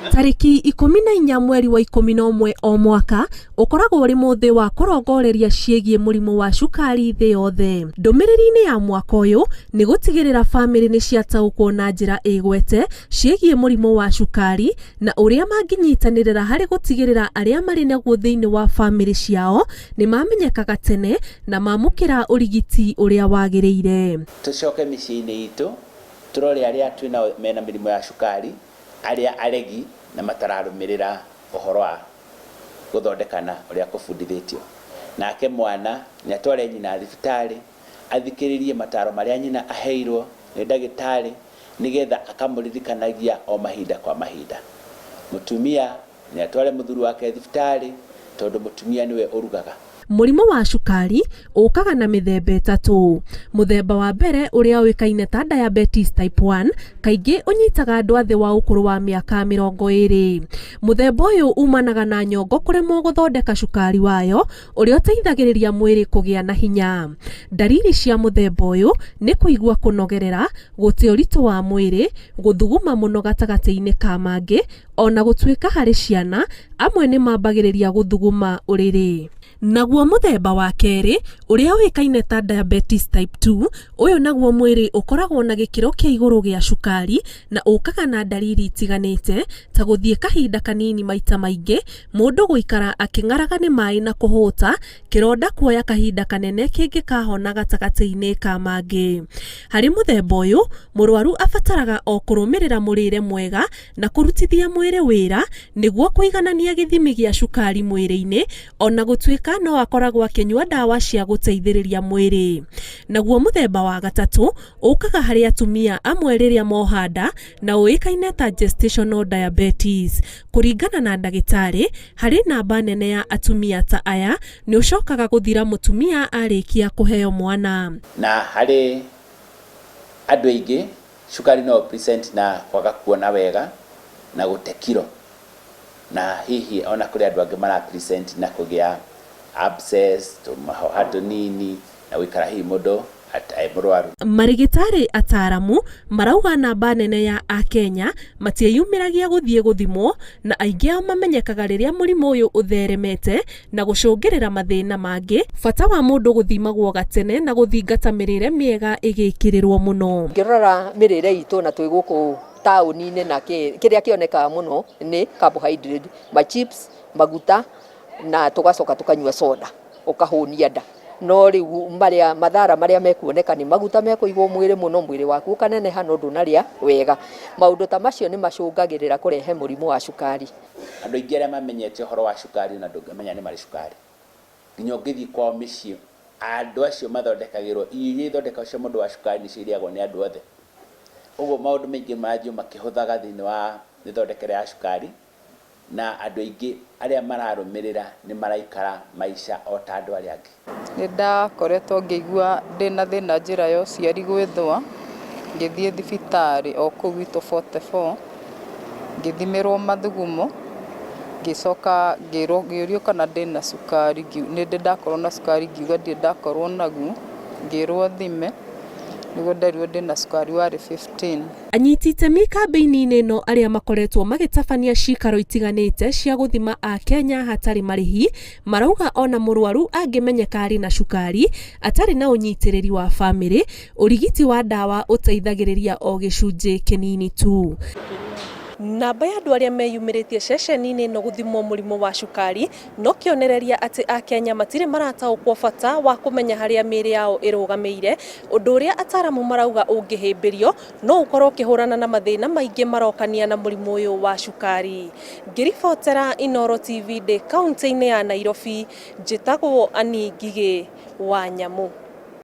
Tarĩki 14 mweri wa 11 o mwaka ũkoragwo ũrĩ mũthĩ wa kũrongoreria ciĩgiĩ mũrimũ wa cukari thĩ yothe. Ndũmĩrĩri-inĩ ya mwaka ũyũ nĩ gũtigĩrĩra bamĩrĩ nĩ ciataũkwo na njĩra ĩgwete ciĩgiĩ mũrimũ wa cukari na ũrĩa mangĩnyitanĩrĩra harĩ gũtigĩrĩra arĩa marĩ naguo thĩinĩ wa bamĩrĩ ciao nĩ mamenyekaga tene na mamũkĩra ũrigiti ũrĩa wagĩrĩire. Tũcoke mĩciĩ-inĩ itũ tũrore arĩa twĩnao mena mĩrimũ ya cukari, arĩa aregi na matararũmĩrĩra ũhoro wa gũthondekana ũrĩa kũbundithĩtio. Nake mwana nĩ atware nyina thibitarĩ, athikĩrĩrie mataro marĩa nyina aheirwo nĩ ndagĩtarĩ nĩgetha akamũririkanagia o mahinda kwa mahinda. Mũtumia nĩ atware mũthuri wake thibitarĩ tondũ mũtumia nĩwe ũrugaga. Mũrimũ wa cukari ũkaga na mĩthemba ĩtatũ. Mũthemba wa mbere ũrĩa ũĩkaine ta diabetes type 1 kaingĩ ũnyitaga andũ a thĩ wa ũkũrũ wa mĩaka 20. Mũthemba ũyũ umanaga na nyongo kũremwo gũthondeka cukari wayo ũrĩa ũteithagĩrĩria mwĩrĩ kũgĩa na hinya. Ndariri cia mũthemba ũyũ nĩ kũigua kũnogerera, gũte ũritũ wa mwĩrĩ, gũthuguma mũno gatagatĩ-inĩ ka mangĩ, ona gũtuĩka harĩ ciana amwe nĩ mambagĩrĩria gũthuguma ũrĩrĩ. Naguo mũthemba wa kerĩ ũrĩa ũĩkaine ta diabetes type 2, ũyũ naguo mwĩrĩ ũkoragwo na gĩkĩro kĩa igũrũ gĩa cukari na ũkaga na ndariri itiganĩte ta gũthiĩ kahinda kanini maita maingĩ, mũndũ gũikara akĩng'araga nĩ maĩ na kũhũta, kĩronda kuoya kahinda kanene kĩngĩkahona gatagatĩ-inĩ ka mangĩ. Harĩ mũthemba ũyũ, mũrwaru abataraga o kũrũmĩrĩra mũrĩre mwega na kũrutithia mwĩrĩ wĩra nĩguo kũiganania gĩthimi gĩa cukari mwĩrĩ-inĩ, ona gũtuĩka no akoragwo akĩnyua ndawa cia gũteithĩrĩria mwĩrĩ. Naguo mũthemba wa gatatũ ũkaga harĩ atumia amwe rĩrĩa moha nda na ũĩkaine ta gestational diabetes. Kũringana na ndagĩtarĩ, harĩ namba nene ya atumia ta aya nĩ ũcokaga gũthira mũtumia arĩkia kũheo mwana. Na harĩ andũ aingĩ cukari no present na kwaga kuona wega na gũte kiro, na hihi ona kũrĩ andũ angĩ mara present na kũgĩa abscess, tũmahoha tũnini na gũikara hihi mũndũ e mũrwaru. Marĩgĩtarĩ ataramu marauga namba nene ya akenya matiĩyumĩragia gũthiĩ gũthimwo na aingĩ ao mamenyekaga rĩrĩa mũrimũ ũyũ ũtheremete na gũcũngĩrĩra mathĩna mangĩ. Bata wa mũndũ gũthimagwo gatene na gũthingata mĩrĩre mĩega ĩgĩkĩrĩrwo mũno. Ngĩrora mĩrĩre itũ na twĩ gũkũ taũni-inĩ na kĩrĩa kĩonekaga mũno nĩ carbohydrate, ma chips, maguta na tũgacoka tũkanyua soda ũkahũnia nda. No rĩu marĩa mathara marĩa mekuoneka nĩ maguta mekũigwo mwĩrĩ mũno, mwĩrĩ waku ũkaneneha no ndũnarĩa wega. Maũndũ ta macio nĩ macũngagĩrĩra kũrehe mũrimũ wa cukari. Andũ aingĩ arĩa mamenyete ũhoro wa cukari ona ndũngĩmenya nĩ marĩ cukari. Nginya ũngĩthiĩ kwao mĩciĩ, andũ acio mathondekagĩrwo irio iria ithondekagwo cia mũndũ wa cukari nĩcio irĩagwo nĩ andũ othe. Ũguo maũndũ maingĩ maranjia makĩhũthaga thĩinĩ wa mĩthondekere ya cukari na andũ aingĩ arĩa mararũmĩrĩra nĩ maraikara maica o ta andũ arĩa angĩ. Nĩ ndakoretwo ngĩigua ndĩna thĩna njĩra ya ũciari gwĩthũa, ngĩthiĩ thibitarĩ o kũu gwitũ 44, ngĩthimĩrwo mathugumo, ngĩcoka ngĩũrio kana ndĩna cukari, nĩ ndĩ ndakorwo na cukari, ngiuga ndirĩ ndakorwo naguo, ngĩrwo thime, nĩguo nderirwo ndĩna cukari warĩ 15. Anyiti itemi kambĩini-inĩ ĩno arĩa makoretwo magĩtabania ciikaro itiganĩte cia gũthima Akenya hatarĩ marĩhi marauga ona mũrwaru angĩmenyeka arĩ na cukari atarĩ na ũnyitĩrĩri wa bamĩrĩ, ũrigiti wa ndawa ũteithagĩrĩria o gĩcunjĩ kĩnini tu. Namba ya andũ arĩa meyumĩrĩtie ceceni-inĩ ĩno gũthimwo mũrimũ wa cukari no kĩonereria atĩ Akenya matirĩ marataũkwo bata wa kũmenya harĩa mĩĩrĩ yao ĩrũgamĩire, ũndũ ũrĩa ataramu marauga ũngĩhĩmbĩrio no ũkorwo ũkĩhũrana na mathĩna maingĩ marokania na mũrimũ ũyũ wa cukari. Ngĩribotera Inooro TV ndĩ kaũntĩ-inĩ ya Nairobi, njĩtagwo Annie Ngigĩ wa Nyamu.